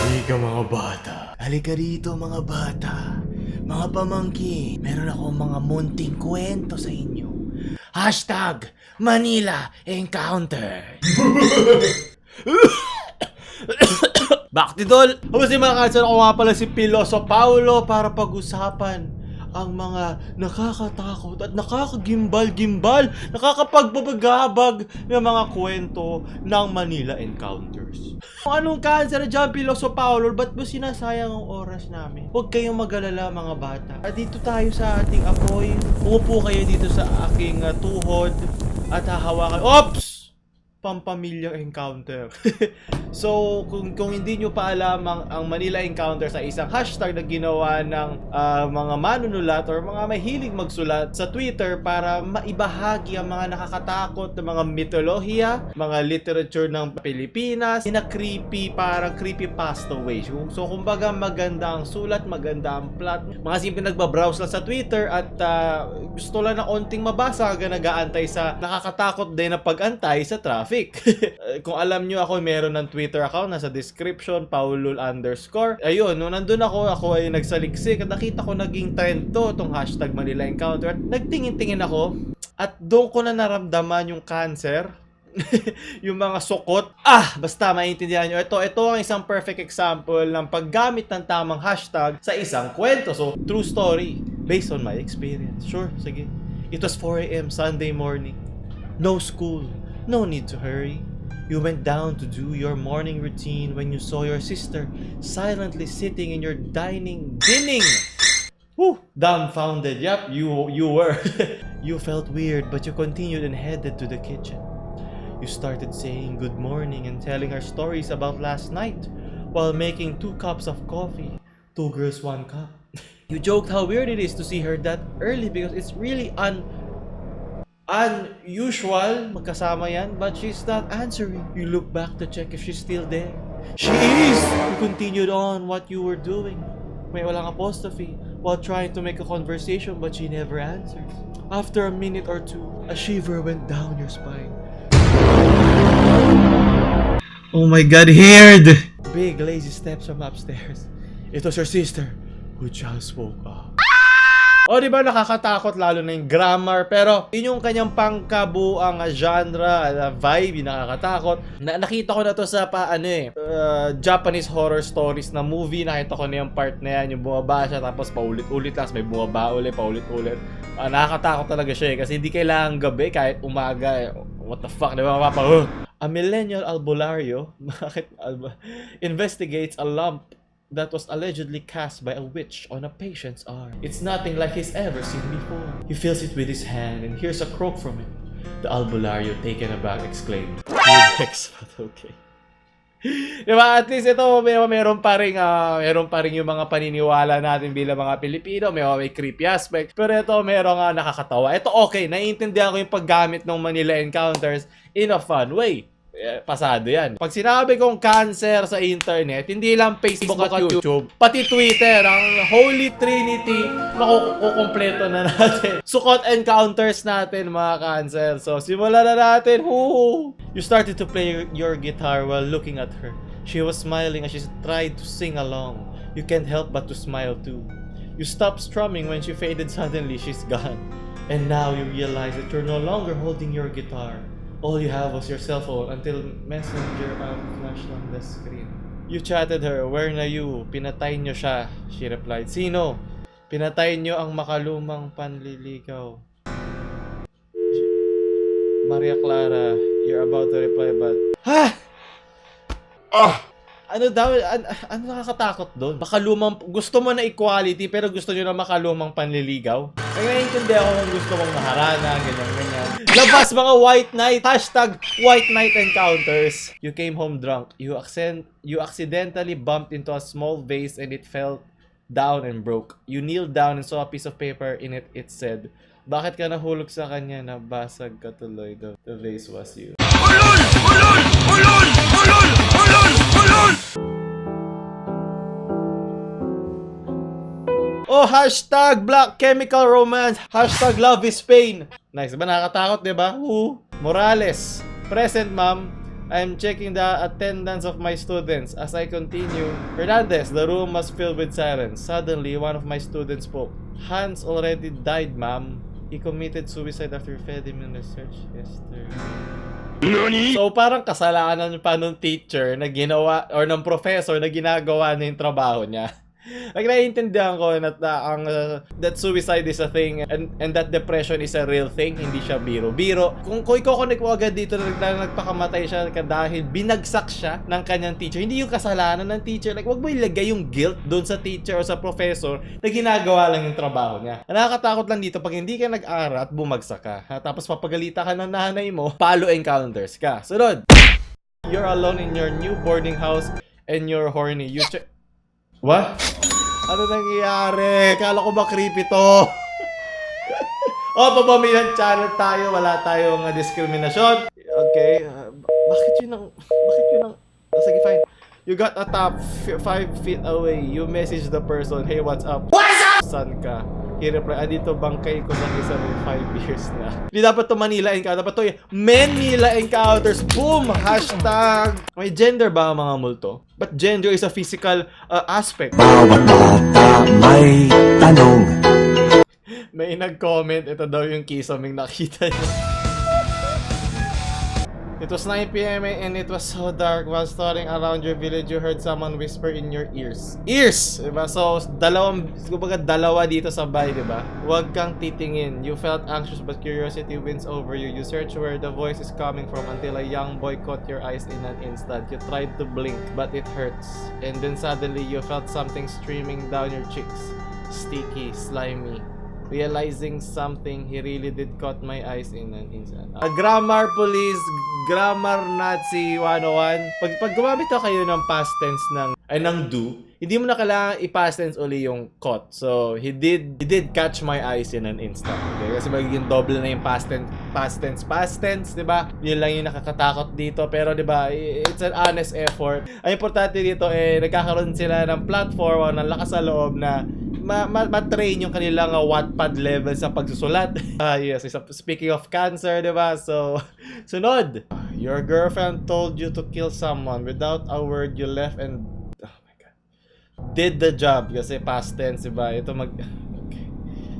Halika mga bata. Halika rito mga bata. Mga pamangkin, meron akong mga munting kwento sa inyo. Hashtag Manila Encounter. Baktidol! Kamusta mga kansan? Ako nga pala si Piloso Paulo para pag-usapan ang mga nakakatakot at nakakagimbal-gimbal, nakakapagbabagabag ng mga kwento ng Manila Encounters. Kung anong cancer dyan, Piloso Paulo, ba't mo sinasayang ang oras namin? Huwag kayong mag-alala mga bata. At dito tayo sa ating apoy. Umupo kayo dito sa aking tuhod at hahawakan. Oops! Pampamilyang encounter. So, kung hindi nyo pa alam ang Manila Encounter sa isang hashtag na ginawa ng mga manunulat or mga mahilig magsulat sa Twitter para maibahagi ang mga nakakatakot na mga mitolohiya, mga literature ng Pilipinas, na creepy, parang creepypasta way. So, kumbaga maganda ang sulat, maganda ang plot. Mga simple nagbabrowse lang sa Twitter at gusto lang na onting mabasa hanggang nag-aantay sa nakakatakot din na pag-antay sa traffic. Kung alam nyo ako, meron ng Twitter account, nasa description, Paulul_. Ayun, nung nandun ako ay nagsaliksik at nakita ko naging trend itong hashtag Manila Encounter at nagtingin-tingin ako at doon ko na naramdaman yung cancer. Yung mga sukot. Basta maintindihan nyo. Ito ang isang perfect example ng paggamit ng tamang hashtag sa isang kwento. So, true story based on my experience. Sure, sige. It was 4 AM Sunday morning. No school. No need to hurry. You went down to do your morning routine when you saw your sister silently sitting in your dinning. Woo! Dumbfounded. Yep, you were. You felt weird, but you continued and headed to the kitchen. You started saying good morning and telling her stories about last night while making 2 cups of coffee. 2 girls, 1 cup. You joked how weird it is to see her that early because it's really unusual magkasama yan, but she's not answering. You look back to check if she's still there. She is! You continued on what you were doing. May walang apostrophe while trying to make a conversation, but she never answers. After a minute or two, a shiver went down your spine. Oh my god, heard! Big lazy steps from upstairs. It was your sister who just woke up. O diba nakakatakot lalo na yung grammar, pero yun yung kanyang pangkabuang genre, vibe, yung nakakatakot. Nakita ko na to sa Japanese horror stories na movie. Nakita ko na yung part na yan, yung bumaba siya tapos paulit-ulit lang, may bumaba ulit, paulit-ulit. Nakakatakot talaga siya kasi hindi kailangan gabi, kahit umaga. What the fuck, diba mapapa? A millennial albularyo investigates a lump that was allegedly cast by a witch on a patient's arm. It's nothing like he's ever seen before. He feels it with his hand and hears a croak from it. The albularyo, taken aback, exclaimed, but okay. Diba, at least ito, meron pa rin yung mga paniniwala natin bilang mga Pilipino, may creepy aspect. Pero ito, meron nga nakakatawa. Ito okay, naiintindihan ko yung paggamit ng Manila Encounters in a fun way. Pasado yan. Pag sinabi kong cancer sa internet, hindi lang Facebook at YouTube, pati Twitter, ang Holy Trinity, makukumpleto na natin. Sukot encounters natin mga cancer. So, simulan na natin. Woo! You started to play your guitar while looking at her. She was smiling as she tried to sing along. You can't help but to smile too. You stopped strumming when she faded suddenly. She's gone. And now you realize that you're no longer holding your guitar. All you have was your cell phone until Messenger flashed on the screen. You chatted her, "Where na you? Pinatay nyo siya." She replied, "Sino? Pinatay nyo ang makalumang panliligaw." Maria Clara, you're about to reply but... Ano daw? Ano nakakatakot doon? Makalumang... Gusto mo na equality pero gusto nyo na makalumang panliligaw? Kaya naiintindihan ko kung gusto mong maharana, ganyan. Labas mga white knight! Hashtag white knight encounters. You came home drunk. You accidentally bumped into a small vase and it fell down and broke. You kneeled down and saw a piece of paper. In it, it said, "Bakit ka nahulog sa kanya? Nabasag ka tuloy." The vase was you. Ulol! Ulol! Ulol! Ulol! Ulol! Ulol! Oh, hashtag Black Chemical Romance. Hashtag Love is Pain. Nice. Diba nakakatakot, diba? Morales. Present, ma'am. I'm checking the attendance of my students. As I continue, Fernandez, the room was filled with silence. Suddenly, one of my students spoke. Hans already died, ma'am. He committed suicide after feeding in research yesterday. So parang kasalanan pa nung teacher na ginawa or ng professor na ginagawa niya yung trabaho niya. Like, naiintindihan ko na that suicide is a thing and that depression is a real thing, hindi siya biro. Kung i-connect mo agad dito na nagpakamatay siya dahil binagsak siya ng kanyang teacher, hindi yung kasalanan ng teacher. Like, wag mo ilagay yung guilt doon sa teacher o sa professor na ginagawa lang yung trabaho niya. Nakakatakot lang dito pag hindi ka nag-aral at bumagsak ka. Tapos papagalita ka ng nanay mo, palo encounters ka. Sunod! You're alone in your new boarding house and you're horny. You check... What? Ano nangyayari? Kala ko ba creepy to? Pabamilang channel tayo. Wala tayong diskriminasyon. Okay. Bakit yun ang... Sige, fine. You got a tap 5 feet away. You message the person, hey, what's up? What's up? Saan ka? He reply, dito bangkay ko ng isa may 5 years na. Hindi dapat to Manila Encounter. Dapat to Manila Encounters. Boom! Hashtag. May gender ba ang mga multo? But gender is a physical aspect. Bawat bata may tanong. May nag-comment. Ito daw yung kisoming nakita niya. It was 9 PM and it was so dark. While strolling around your village, you heard someone whisper in your ears. Ears! Diba? So, dalawa dito sa bahay, diba? Huwag kang titingin. You felt anxious but curiosity wins over you. You search where the voice is coming from until a young boy caught your eyes in an instant. You tried to blink, but it hurts. And then suddenly, you felt something streaming down your cheeks. Sticky, slimy. Realizing something, he really did caught my eyes in an instant. Grammar police, grammar Nazi 101. Pag gumamit na kayo ng past tense ng do, hindi mo na kailangan i-past tense uli yung caught. So, he did catch my eyes in an instant. Okay? Kasi magiging double na yung past tense, di ba? Yun lang yung nakakatakot dito. Pero, di ba, it's an honest effort. Ang importante dito, nagkakaroon sila ng platform o ng lakas sa loob na ma-train yung kanilang Wattpad level sa pagsusulat. Yes, speaking of cancer, di ba? So, sunod. Your girlfriend told you to kill someone. Without a word, you left and did the job. Kasi past tense, di ba? Okay.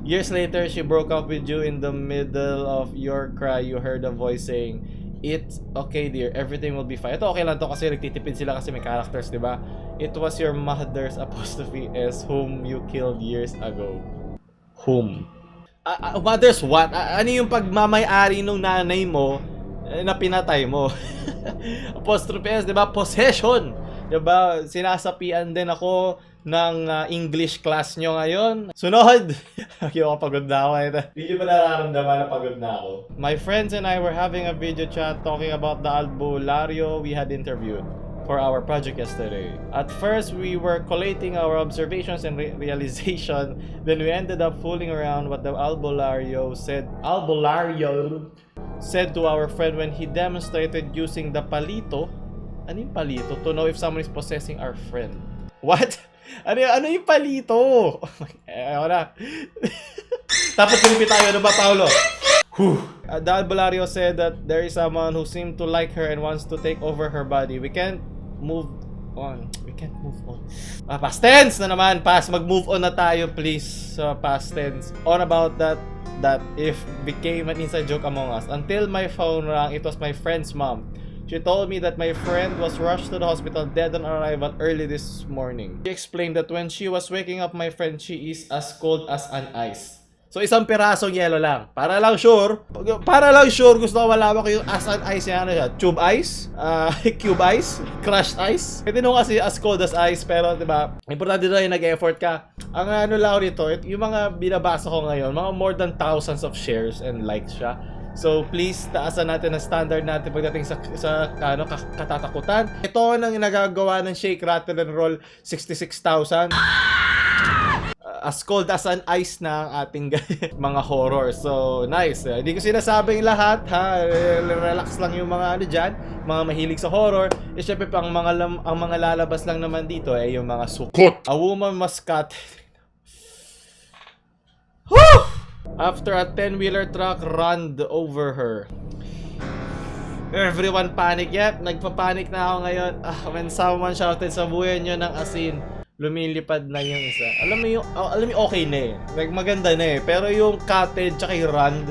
Years later, she broke up with you. In the middle of your cry, you heard a voice saying, "It's okay, dear. Everything will be fine." Ito okay lang to kasi nagtitipid sila kasi may characters, di ba? It was your mother's apostrophe S whom you killed years ago. Whom? Mother's what? Ano yung pagmamay-ari nung nanay mo na pinatay mo? Apostrophe S, di ba? Possession. Di ba? Sinasapian din ako ng English class nyo ngayon. Sunod! Pagod na ako. Hindi nyo ba nararamdaman na pagod na ako? My friends and I were having a video chat talking about the albularyo we had interviewed for our project yesterday. At first, we were collating our observations and realization. Then we ended up fooling around what the albularyo said to our friend when he demonstrated using the palito. Ano yung palito? To know if someone is possessing our friend. What? Ano yung palito? Oh my, na. Dapat kumipit tayo. Ano ba, Paolo? The albularyo said that there is someone who seemed to like her and wants to take over her body. We can't move on. Past tense na naman. Mag-move on na tayo, please. Past tense. On about that if became an inside joke among us. Until my phone rang, it was my friend's mom. She told me that my friend was rushed to the hospital dead on arrival early this morning. She explained that when she was waking up my friend, she is as cold as an ice. So, isang pirasong yelo lang. Para lang sure, gusto ko malaman ko yung as an ice yan. Ano siya? Tube ice? Cube ice? Crushed ice? Hindi nung kasi as cold as ice, pero diba, importante dito yung nag-effort ka. Ang ano lang dito, yung mga binabasa ko ngayon, mga more than thousands of shares and likes siya. So please, taasan natin ang standard natin pagdating sa katatakutan. Ito nang nagagawa ng Shake, Rattle, and Roll 66,000. As cold as an ice na ang ating mga horror. So, nice. Hindi ko sinasabing lahat, ha. Relax lang yung mga dyan, mga mahilig sa horror. Syempre, ang mga lalabas lang naman dito ay yung mga sukot. A woman must cut. Whew! After a 10-wheeler truck ran over her. Everyone panic. Yep, nagpa-panic na ako ngayon. When someone shouted, sabuyan nyo ng asin, lumilipad na yung isa. Alam mo okay na eh. Like, maganda na eh. Pero yung cottage tsaka yung rand,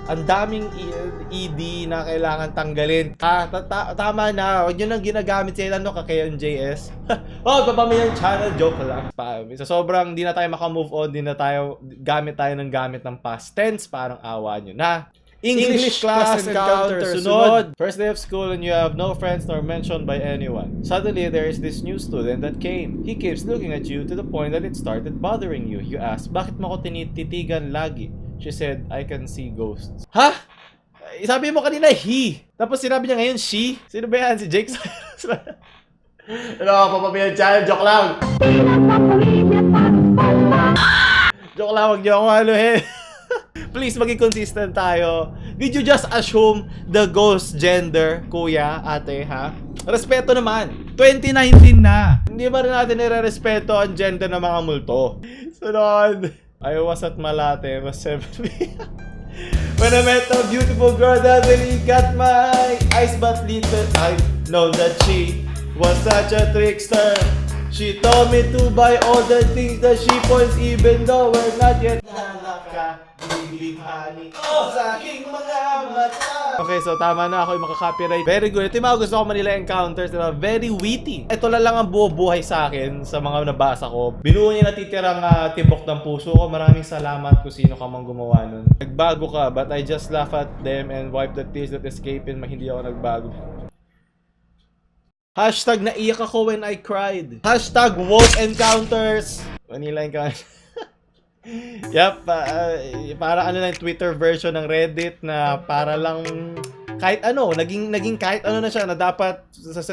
ang daming ED na kailangan tanggalin. Tama na. Huwag nyo nang ginagamit sila kakayan JS. Papamilyang channel. Joke lang. So, sobrang di na tayo makamove on. Di na tayo gamit ng past tense. Parang awa nyo na. English class encounter. Sunod. First day of school and you have no friends nor mentioned by anyone. Suddenly, there is this new student that came. He keeps looking at you to the point that it started bothering you. You ask, bakit mo ko tinititigan lagi? She said, I can see ghosts. Ha? Sabi mo kanina, he. Tapos sinabi niya ngayon, she. Sino ba yan? Si Jake Cyrus? Ano, papapilihan channel. Joke lang. Joke lang, wag niyo ako haluhin. Please, maging consistent tayo. Did you just assume the ghost gender, kuya, ate, ha? Respeto naman. 2019 na. Hindi ba rin natin nire-respeto ang gender ng mga multo? Sunod. I was at Malate, was 7 when I met a beautiful girl that really got my eyes, but little I know that she was such a trickster. She told me to buy all the things that she wants, even though we're not yet nakakabibig-hani sa aking mga mata. Okay, so tama na ako yung makaka-copyright. Very good. Ito yung mga gusto ko Manila encounters, diba? Very witty. Ito lang ang buhay sa akin sa mga nabasa ko. Binuo niya natitirang tibok ng puso ko. Maraming salamat kung sino ka mang gumawa nun. Nagbago ka, but I just laugh at them and wipe the tears that escape in my hindi ako nagbago. Hashtag naiyak ako when I cried. Hashtag woke encounters. Manila encounters. Yup, para ano lang Twitter version ng Reddit na para lang kahit ano, naging kahit ano na siya na dapat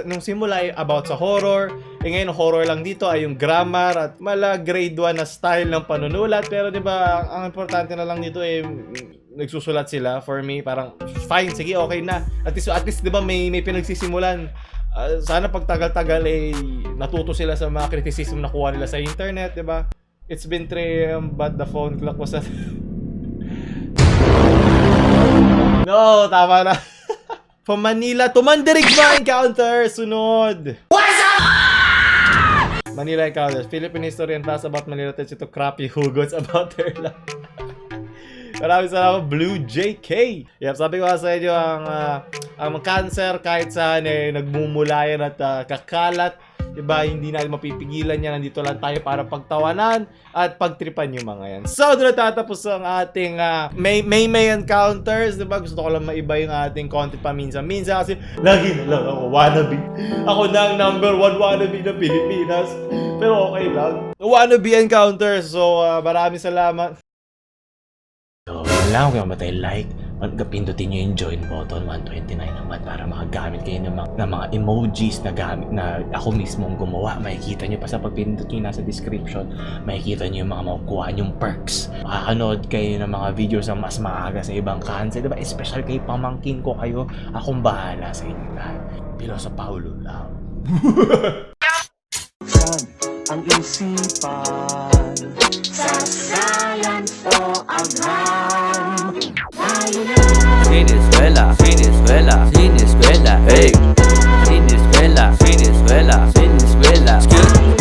nung simula ay about sa horror. Ngayon horror lang dito ay yung grammar at mala grade 1 na style ng panunulat, pero 'di ba, ang importante na lang dito ay nagsusulat sila. For me, parang fine, sige, okay na. At least 'di ba may pinagsisimulan. Sana pagtagal-tagal ay natuto sila sa mga criticism na kuha nila sa internet, 'di ba? It's been 3 AM but the phone clock was at... No, tama na. From Manila to Mandirigma encounter. Sunod. What's up? Manila encounters. Philippine history and facts about Manila touch ito crappy hugots about their life. Maraming salamat, Blue JK. Yep, sabi ko sa inyo, ang cancer kahit saan eh, nagmumulayan at kakalat. Diba, hindi natin mapipigilan yan. Nandito lang tayo para pagtawanan at pagtripan yung mga yan. So, doon natatapos ang ating may encounters. Diba, gusto ko lang maiba yung ating content paminsan-minsan kasi lagi na lang ako wannabe. Ako na ang #1 wannabe ng Pilipinas. Pero okay lang. Wannabe encounters. So, maraming salamat. So, wala ko matay like, pindutin nyo yung join button, 129 naman para makagamit kayo ng mga emojis na gamit na ako mismo ang gumawa. Makikita nyo pa sa pagpindot nyo nasa description, makikita nyo yung mga makukuha yung perks. Makakanood kayo ng mga videos na mas maaga sa ibang cancel, diba? Especially kay pamangkin ko kayo, akong bahala sa inyo lahat. Pero sa Paulo lang. Ang isipan sa science o agham. Venezuela, Venezuela, Venezuela.